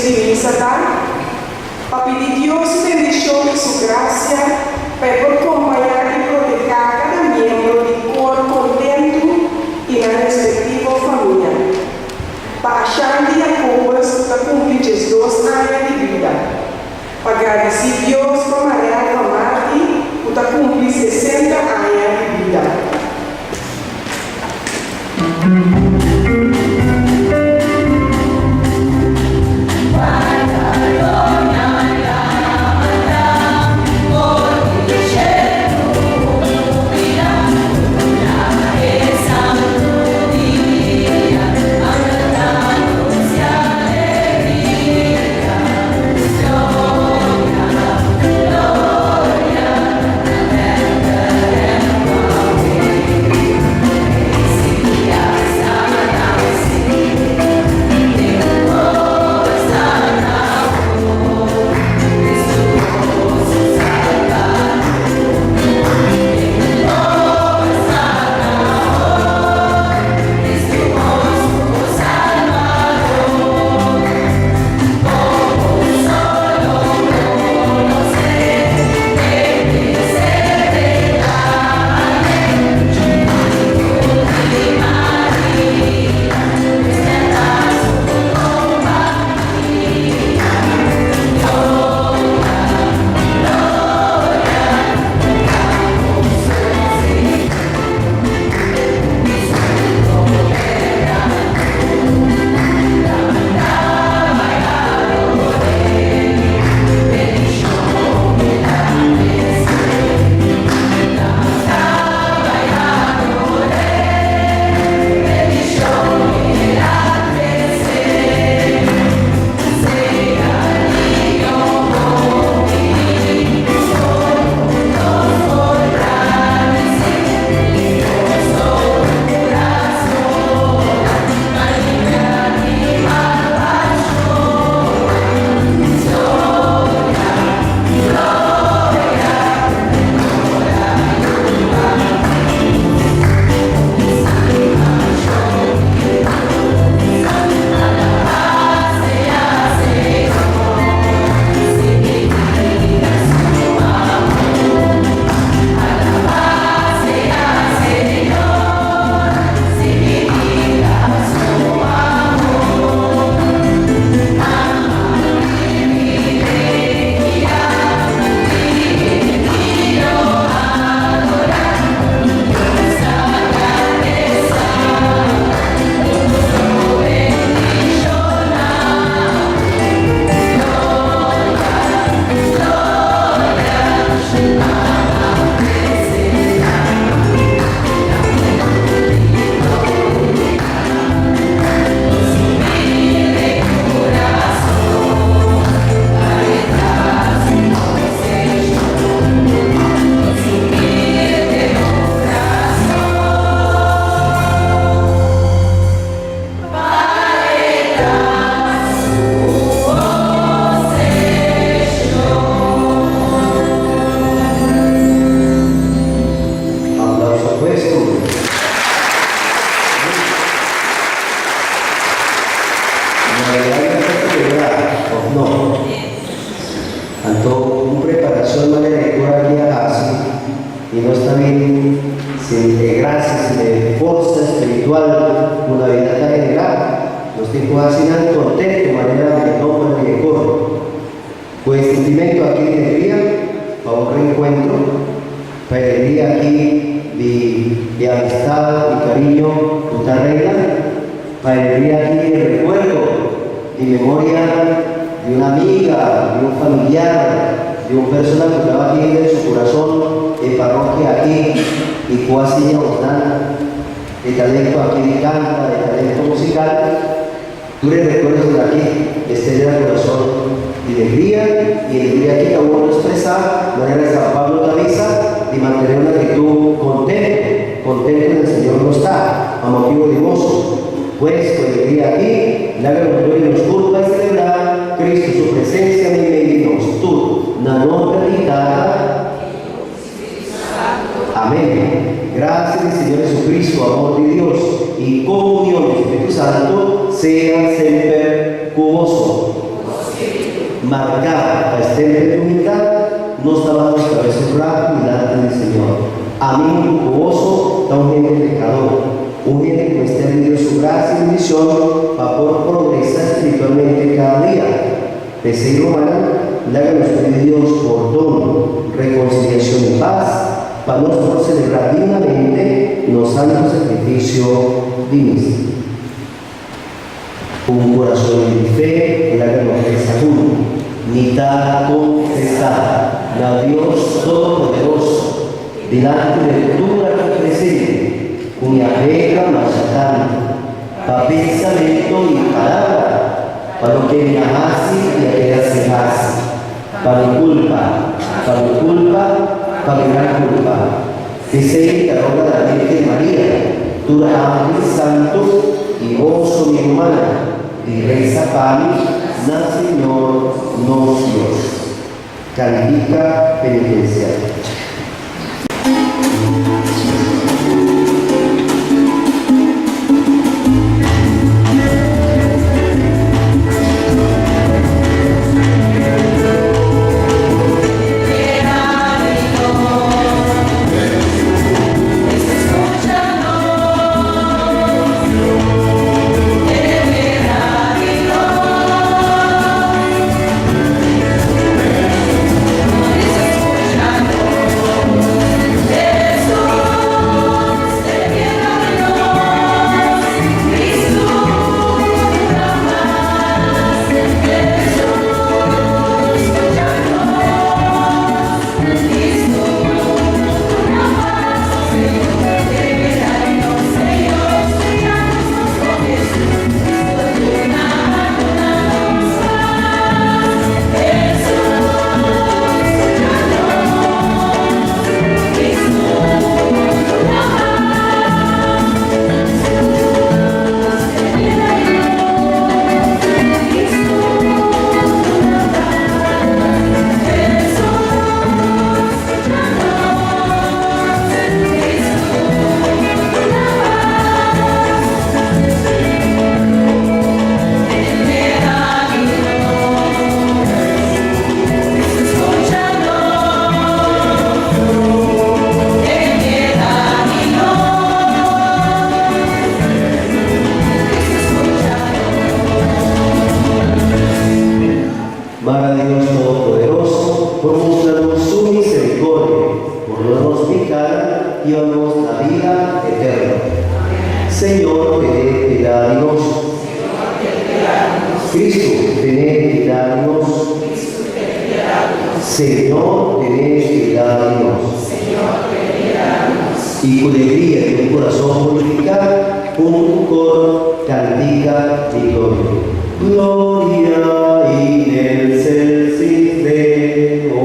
servisio di misa ta pa pidi Dios su bendishon i su grasia pa e por kompañá i protehá kada miembro di Kor Kontentu i nan respektivo famia. Pa Ashanti Jacobus ku ta kumpli 12 aña di bida. Pa gradisí Dios pa Marelva Marti ku ta kumpli 60 aña di bida. Aplauso pues tur. Navidad ya ta celebra of no? Anto un preparacion manera e cor aki a haci y nos ta bin sin e gracia, sin e forsa spiritual cu Navidad ta genera, nos tin cu haci nan contento manera e nomber di e cor. Cu e sentimento aki di alegria pa un reencuentro, pa e alegria aki di e amistad y cariño cu ta reina, pa e alegria aki di e recuerdo, di memoria di un amiga, di un familiar, di un persona cu tabatin den su curason e parrokia aki y cu a siña osnan e talento aki di canta, e talento musical. Tur e rekuerdonan aki mester yena kurason di legria, i e legria aki ta wòrdu ekspresá manera San Pablo ta bisa di mantené un aktitud kontentu, kontentu den Señor nos ta, pa motibu di boso. Pues, ku e legria aki, laga nos gloria nos tur bai selebrá Kristu su presensia meimei di nos tur, na nòmber di Tata, Amén. Gracia di Señor Jesucristo, amor di Dios y comunión di Spiritu Santo sea semper cu boso. Marká pa estemper di humildat, nos ta baha nos kabes un ratu dilanti di Señor. Ami huntu ku boso ta un hende pekador, un hende ku mester di Dios su grasia i bendishon pa por progresá spiritualmente kada dia. P'esei, rumannan, laga nos pidi Dios pordon, rekonsiliashon i pas pa nos por selebrá dignamente nos santu sakrifisio di misa. Ku un kurason di fe laga nos resa huntu. Mi ta konfesá na Dios Todopoderoso, dilanti de tur aki presente, ku mi a peka masha tantu, pa pensamentu i palabra, pa loke mi a hasi i a keda sin hasi, pa mi kulpa, pa mi kulpa, pa mi gran kulpa. P'esei ta roga na Virgen Maria, tur ángel santu i boso mi rumannan, di resa pa mi na Señor nos Dios. Cantica penitencial. Mara Dios Todopoderoso por mustra nos su misericordia, pordona nos picánan i duna nos la bida eterno. Señor, tene piedad di nos. Cristo, tene piedad di nos. Señor, tene piedad di nos. I ku legria di un kurason purifiká, huntu ku koro kantika di gloria. Gloria in excelsis Deo.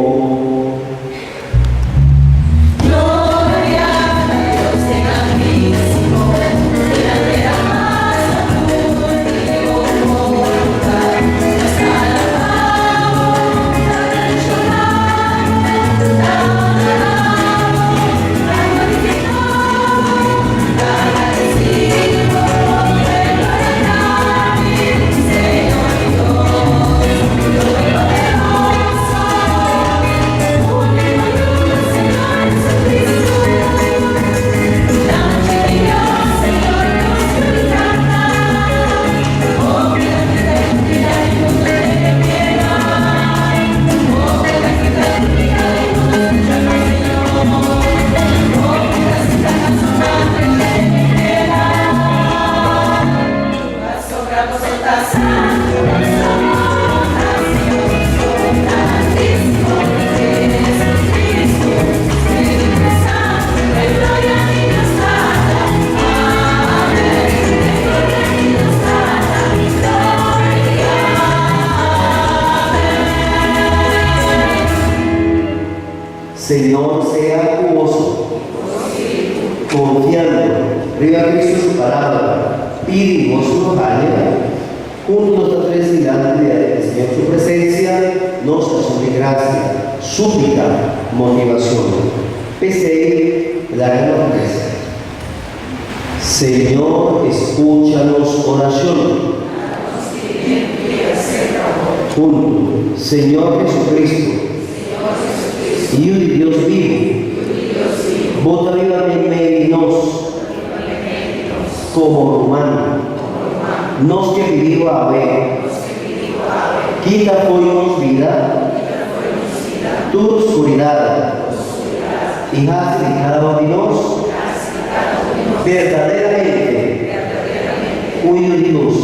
Señor sea ku boso. Konfiando riba Cristo su palabra, pidi boso lo haña. Huntu nos ta trese dilanti di e Señor su presencia nos accion di gracia, súplica, motivacion. P'esei laga nos resa. Señor escucha nos oracion. Huntu. Señor Jesucristo, Yiu di Dios bibu, Bo ta biba meimei di nos komo ruman. Nos ke pidi Bo awe, kita fo'i nos bida tur skuridat i hasi di kada un di nos berdaderamente un yu di lus.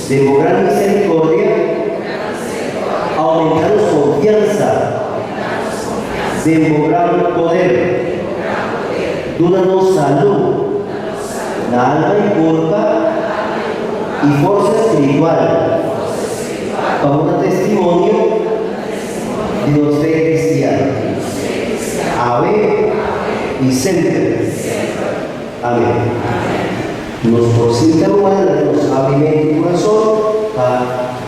Den bo gran misericordia, aumenta nos confiansa den bo gran poder. Duna nos salud na alma y curpa y forsa espiritual pa bo ta testimonio di nos fe cristian, awe y semper. Amen. Nos por sinta ruman laga nos habri mente i kurason pa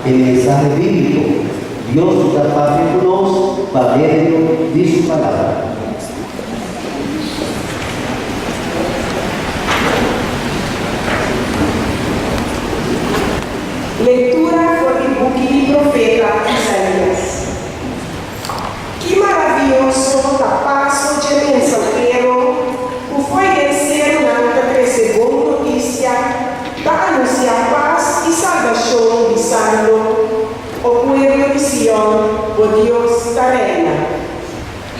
e mensahe bíbliko. Dios lo ta papia ku nos pa medio di su Palabra. Lektura for di buki di profeta Isaías. Ki maravioso ta paso dje mensahero ku fo'i den serunan ta trese bon notisia, ta anunsiá pas i salbashon, bisando, O pueblo di Sion, bo Dios ta reina!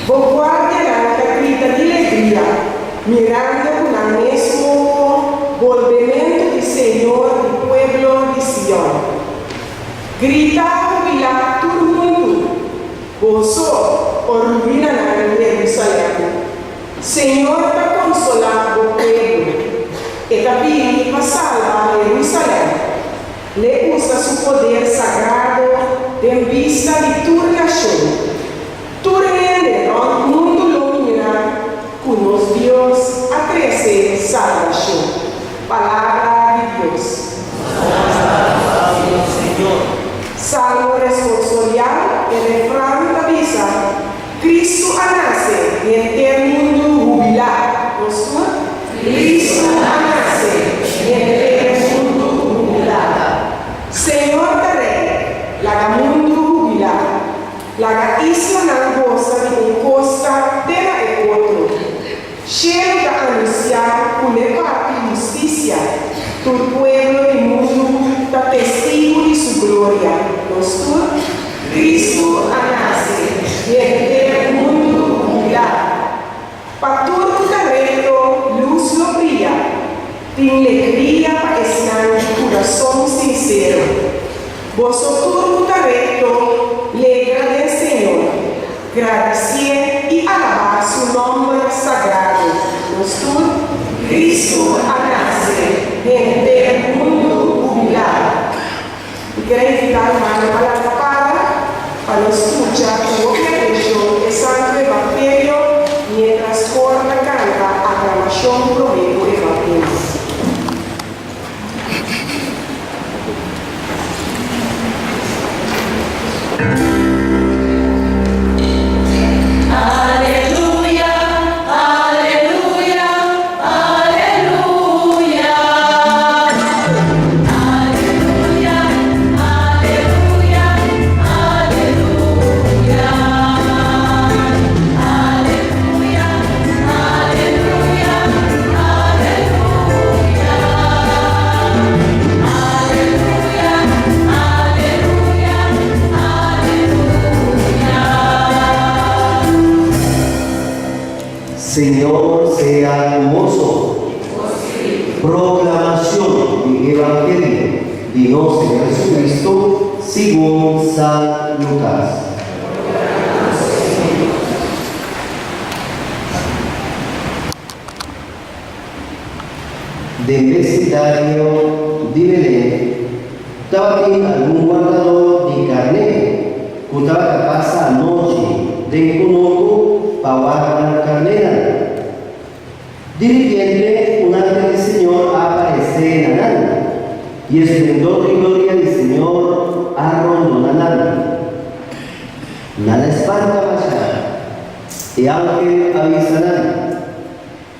Bo guardianan ta grita di legria, mirando ku nan mes wowo bolbementu di Señor di pueblo di Sion. Grita hubilá tur huntu, boso, o ruinanan di Jerusalèm! Señor ta konsolá bo pueblo, E ta bini pa salba Jerusalèm. L'e usa su poder sagrado den bista di tur nashon. Tur hende rònt mundu lo mira ku nos Dios a trese salbashon. Palabra di Dios. Salmo responsorial, e refran ta bisa, Kristu a nase, henter mundu hubilá. Nos tur? Kristu a nase, henter mundu hubilá. Señor ta Rei, laga mundu hubilá. Laga islanan gosa di un kosta te na e otro. Shelu ta anunsiá ku n'e parti hustisia, tur pueblo di mundu ta testigu di su gloria. Nos tur, Kristu a nase, henter mundu hubilá. Pa tur ku ta rekto, lus lo bria. Tin legria pa esnan di kurason sinsero. Boso tur ku ta rekto, legra den Señor. Gradisié i alabá su nòmber sagrado. Nos tur, Kristu a nase, henter mundu hubilá. Mi ker a invitá rumannan pa lanta para pa nos skucha ku hopi atenshon e Santu Evangelio miéntras kor ta kanta aklamashon promé ku Evangelio. Aleluya, aleluya, aleluya. Aleluya, aleluya, aleluya. Aleluya, aleluya, aleluya. Aleluya, aleluya, aleluya. Señor sea ku boso. Proclamacion di Evangelio di nos Señor Jesucristo segun San Lucas. Den besindario di Belén tabatin algun wardadó di karné ku tabata pasa anochi den kunuku pa warda nan karnénan. Di ripiente un ángel di Señor a aparesé na nan, i e splendor di gloria di Señor a rondona nan. Nan a spanta mashá. E ángel a bisa nan,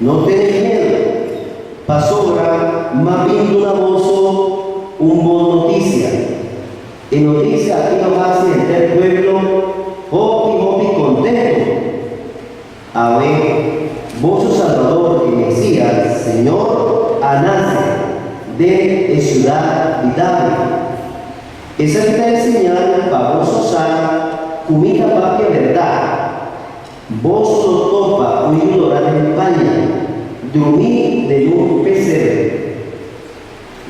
No tene miedu, pasobra m'a bin duna boso un bon notisia. E noticia aki lo haci henter pueblo hopi hopi contento. Awe, boso Salbador e Mesías, Señor, a nace den e ciudad di David. Esaki ta e señal pa boso sa cu mi ta papia berdad, Boso lo topa un yu dorá den paña, drumí den un pesebre.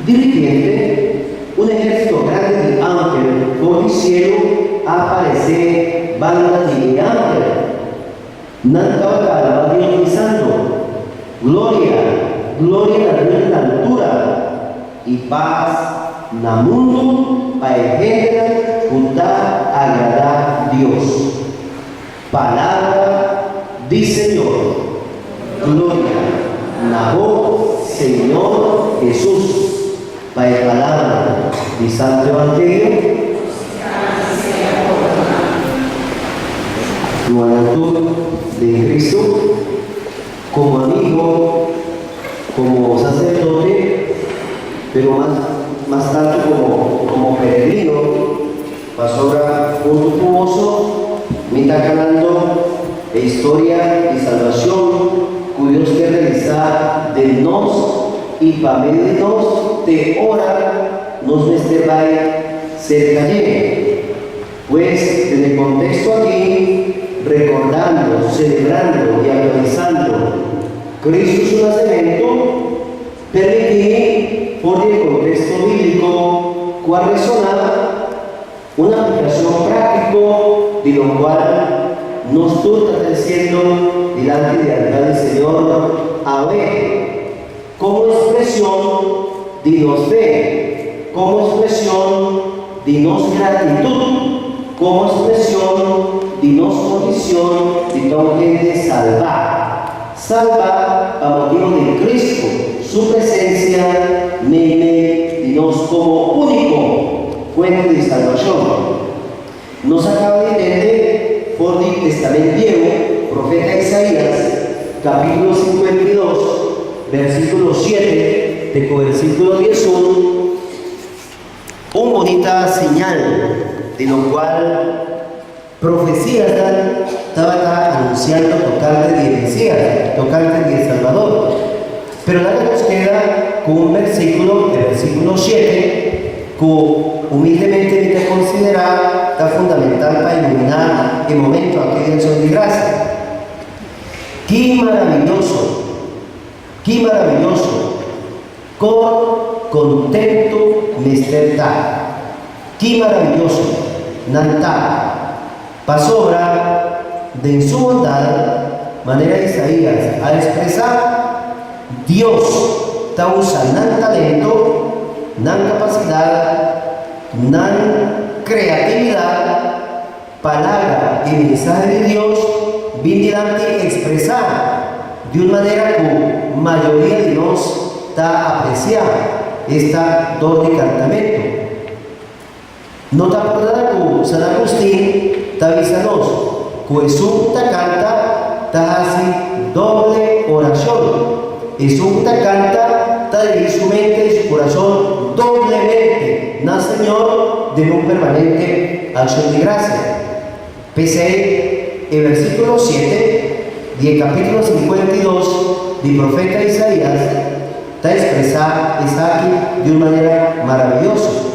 Di ripiente, un ehérsito grandi di ángel for di sielu a aparesé banda di e ángel. Nan tabata alabá Dios bisando, Gloria, gloria na Dios den altura, i pas na mundu pa e hendenan ku ta agradá Dios. Palabra di Señor. Gloria na bo, Señor Hesus. Pa e palabra di Santo Evangelio. Rumannan tur den Cristo, como amigo, como sacerdote, pero mas mas tanto como como peregrino, Pasobra huntu ku boso mi ta kanando e historia di salbashon ku Dios ke realisá den nos i pa medio di nos te ora nos mester bai serka dje. Pues, den e konteksto aki, rekordando, selebrando i aktualisando Kristu su nasementu, Permití for di e konteksto bíbliko ku a resoná un aplikashon práktiko di lokual nos tur ta tresiendo dilanti di altar di Señor awe komo ekspreshon di nos fe, komo ekspreshon di nos gratitut, komo ekspreshon di nos kondishon di ta un hende salbá. Salba pa motibu di Cristo su presencia meimei di nos como unico fuente di salbacion. Nos a caba di tende for di Testament Bieu, profeta Isaías, capítulo 52, versículo 7 te cu versículo 11, un bunita señal di locual Profesiasnan tabata anunsiando tokante di e Mesías, tokante di e Salbador. Pero laga nos keda ku un versíkulo, e versíkulo shete, ku humildemente mi ta konsiderá ta fundamental pa iluminá e momento aki di Akshon di Grasia. Ki maraviyoso! Ki maraviyoso! Kon kontentu mester ta! Ki maraviyoso nan ta! Pasobra den su bondad, manera Isaías a expresá, Dios ta usa nan talento, nan capacidad, nan creatividad pa laga e mensahe di Dios bin dilanti expresá di un manera cu mayoria di nos ta apreciá, esta dor di cantamento. No ta por nada cu San Agustin ta bisa nos cu esun cu ta canta ta haci doble oracion. Esun cu ta canta ta dirigi su mente y su curason doblemente na Señor den un permanente accion di gracia. P'esei, e versículo siete di e capítulo 52 di profeta Isaías ta expresá esaki di un manera maraviyoso.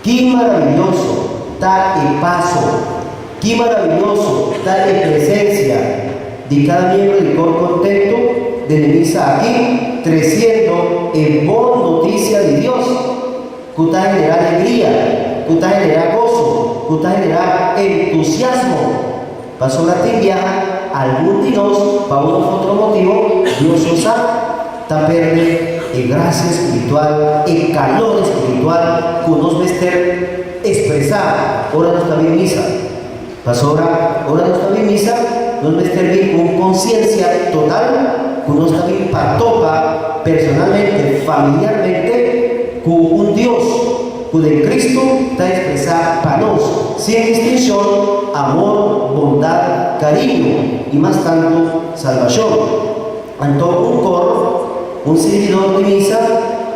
Ki maraviyoso ta e paso! Ki maraviyoso ta e presencia di cada miembro di Cor Contento den e misa aki, treciendo e bon noticia di Dios, cu ta genera alegria, cu ta genera goso, cu ta genera entusiasmo! Pasobra tin biaha algun di nos, pa un of otro motibo, Dios no sa, ta perde e gracia spiritual, e calor spiritual cu nos mester expresa ora nos ta bin misa. Pasobra ora nos ta bin misa, nos mester bin cu un conciencia total cu nos ta bin pa topa personalmente, familiarmente cu un Dios cu den Cristo ta expresa pa nos, sin distincion, amor, bondad, cariño y mas tanto salbacion. Anto un kor, un sirbidor di misa,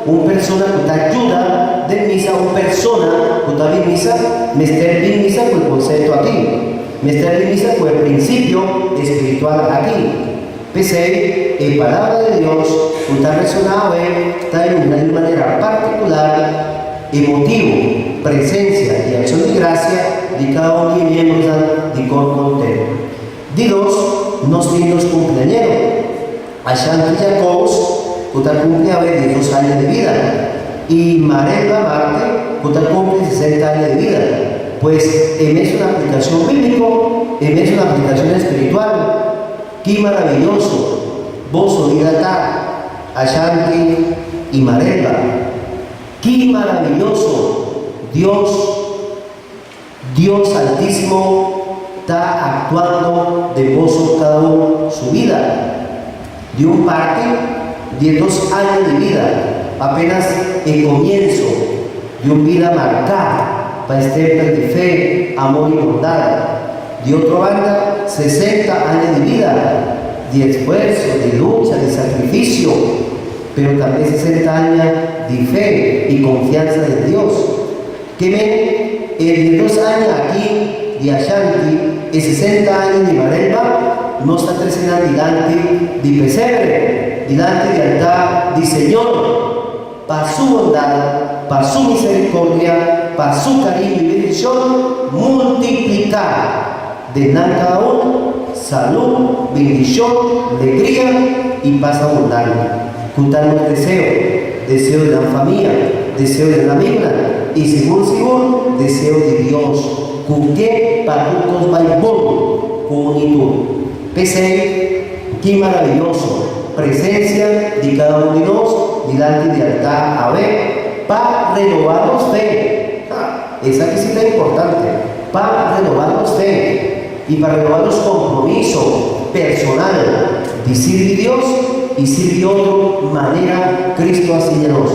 Un persona ku ta yuda den misa, un persona ku ta bin misa, mester bin misa ku e konsepto aki. Mester bin misa ku e prinsipio espiritual aki. P'esei, e Palabra di Dios ku ta resoná awe ta iluminá di un manera partikular e motibu, presensia i akshon di grasia di kada un di e miembronan di Kor Kontentu. Di dos, nos tin nos kumpliañero, Ashanti Jacobs, ku ta kumpli awe diesdos aña di bida, i Marelba Marte, ku ta kumpli 60 aña di bida. Pues, e mesun aplikashon bíbliko, e mesun aplikashon espiritual. Ki maraviyoso boso bida ta, Ashanti i Marelba! Ki maraviyoso Dios! Dios Altísimo ta actuando den boso cada un su bida. Di un parti, di e dos aña di bida, apenas e comienzo di un bida marcá pa e stempel di fe, amor y bondad. Di otro banda, 60 aña di bida di esfuerzo, di lucha, di sacrificio, pero tambe 60 aña di fe y confianza den Dios. Ke men e diesdos aña aki di Ashanti e 60 aña di Marelba nos ta trese nan dilanti di pesebre, dilanti di altar di Señor, pa Su bondad, pa Su misericordia, pa Su cariño y bendicion multiplica den nan cada un, salud, bendicion, legria y paz abundante, cu ta nos deseo, deseo di nan famia, deseo di nan amigunan y sigur sigur deseo di Dios cu ke pa tur cos bay bon cu un y tur. P'esey, ki maraviyoso presencia di cada un di nos dilanti di altar awe pa renoba nos fe! Ha! Esaki si ta importante, pa renoba nos fe y pa renoba nos compromiso personal di sirbi Dios y sirbi otro manera Cristo a siña nos.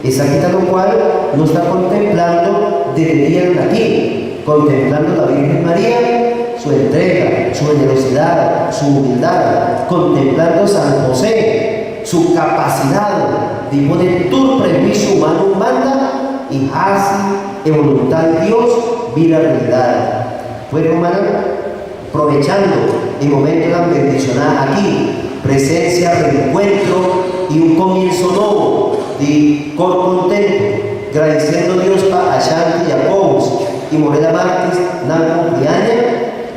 Esaki ta locual nos ta contemplando den e dianan aki, contemplando la Virgen Maria, su entrega, su generosidad, su humildad, contemplando San José, su capacidad di pone tur prehuicio humano un banda y haci e voluntad di Dios bira realidad. Pues rumannan, provechando e momentonan bendicioná aki, presencia, reencuentro y un comienzo nobo di cor contento, gradiciendo Dios pa Ashanti Jacobus y Morela Martis nan cumpleaña,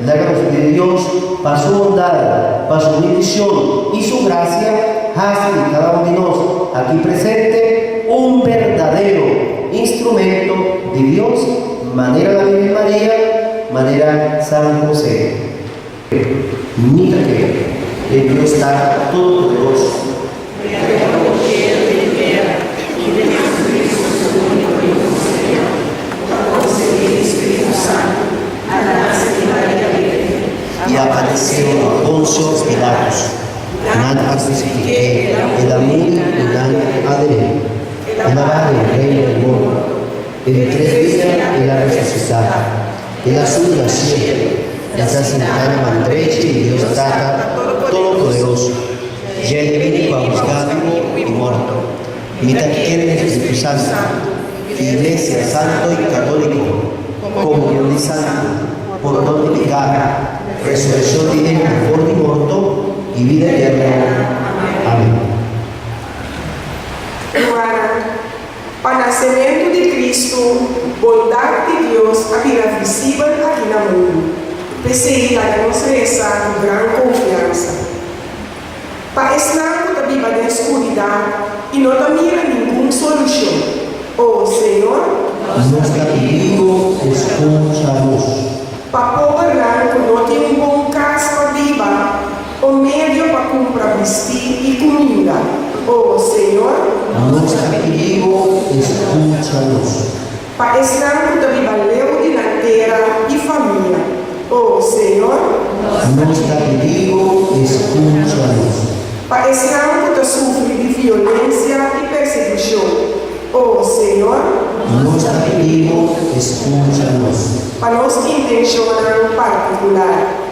laga nos pidi Dios pa su bondad, pa su bendicion y su gracia haci di cada un di nos aki presente un berdadero instrumento di Dios manera la Virgen Maria, manera San José. Mi ta kere den Dios Tata Todopoderoso. Creador di cielo y di tera, y den Jesucristo su unico Hijo, Señor, cu a concebi di Spiritu Santo, a nace di Maria Virgen, Y a padece na Poncio Pilatos, nan a crucifiqué, el a muri y nan a der'é, el a baha den reino di morto, e di tres dia el a resucitá, el a subi na cielo, y ta sintá na man drechi di Dios Tata Todopoderoso, dje el bini pa husgá bibu y morto. Mi ta kere den Spiritu Santu, Iglesia Santo y Católico, comunion di santu, pordon di picado, resurreccion di hende for di morto y bida eterno. Amen. Rumannan, pa nasementu di Kristu, bondat di Dios a bira visibel aki na mundu. P'esei laga nos resa ku gran konfiansa. Pa esnan ku ta biba den skuridat i no ta mira ningun solushon, o Señor. Nos ta pidi Bo, eskucha nos. Pa pobernan ku no tin un bon kas pa biba o medio pa kumpra bistí i kuminda, o Señor. Nos ta pidi Bo, eskucha nos. Pa esnan ku ta biba leu di nan tera i famia, o Señor. Nos ta pidi Bo, eskucha nos. Pa esnan ku ta sufri di violensia i persekushon, o Señor. Nos ta pidi Bo, eskucha nos. Pa nos intenshonnan partikular.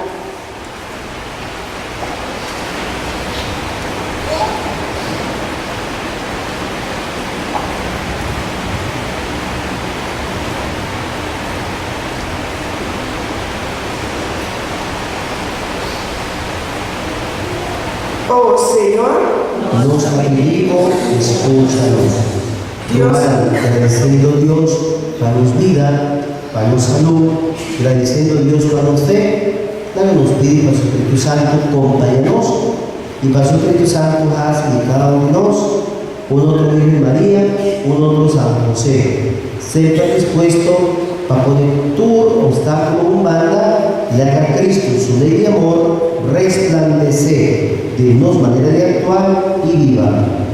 Señor. Nos ta pidi bo, escucha nos. Dios. Gradeciendo Dios pa nos bida, pa nos salud, gradeciendo Dios pa nos fe, laga nos pidi pa su Spiritu Santu compaña nos y pa su Spiritu Santu haci di cada un di nos un otro Virgen Maria, un otro San José, semper dispuesto pa pone tur obstáculo un banda y laga Cristo su ley di amor resplandece den nos manera di actua y biba.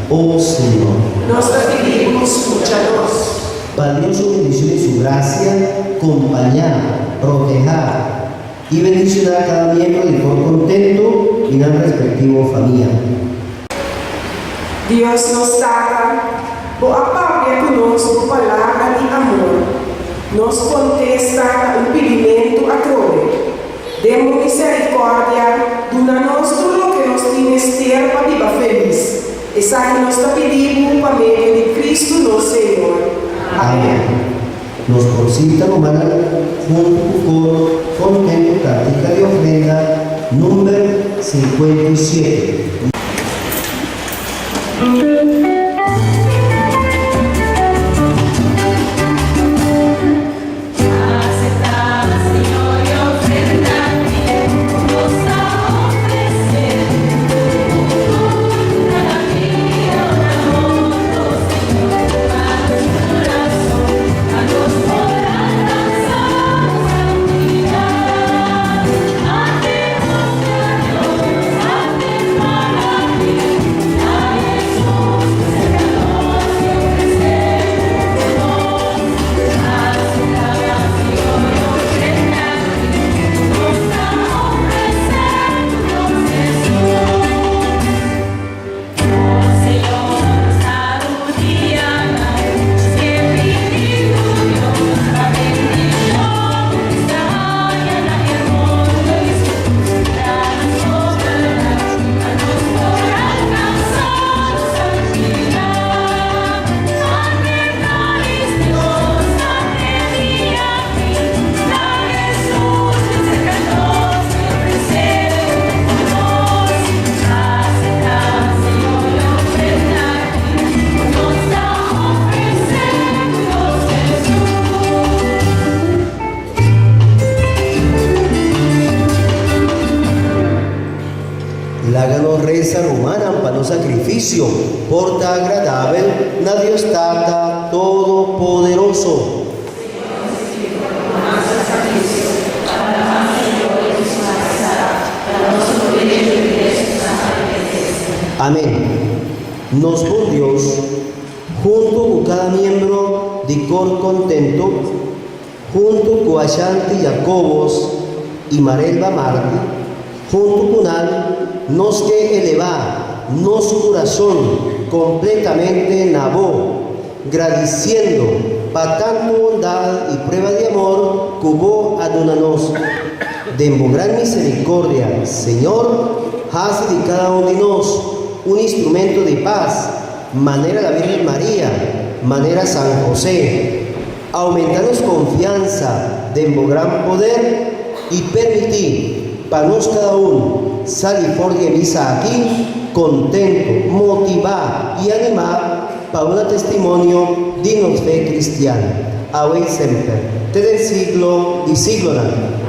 O Señor. Nos ta pidi bo scucha nos. Pa Dios su bendicion y su gracia compaña, proteha y bendiciona cada miembro di Cor Contento y nan respectivo famia. Dios nos Tata, Bo a papia ku nos bo palabra di amor. Nos kontesta ta un pidimentu atrobe. Den bo miserikòrdia, duna nos tur loke nos tin mester pa biba felis. Esaki nos ta pidi bo pa medio di Kristu nos Señor. Amèn. Nos por sinta rumannan huntu ku koro kontentu kantika di ofrenda number 57. Laga nos reza rumannan pa nos sacrificio por ta agradabel na Dios Tata Todopoderoso. Amén. Nos bon Dios, hunto cu cada miembro di Cor Contento, hunto cu Ashanti Jacobos y Marelba Marti, hunto cu nan nos ke eleva nos curason completamente na Bo, gradiciendo pa tanto bondad y prueba di amor cu Bo a duna nos. Den Bo gran misericordia, Señor, haci di cada un di nos un instrumento di paz, manera la Virgen Maria, manera San José. Aumenta nos confianza den Bo gran poder y permiti pa nos cada un sali for di e misa aki contento, motiva y anima pa duna testimonio di nos fe cristian, awe y semper, te den siglo di siglonan.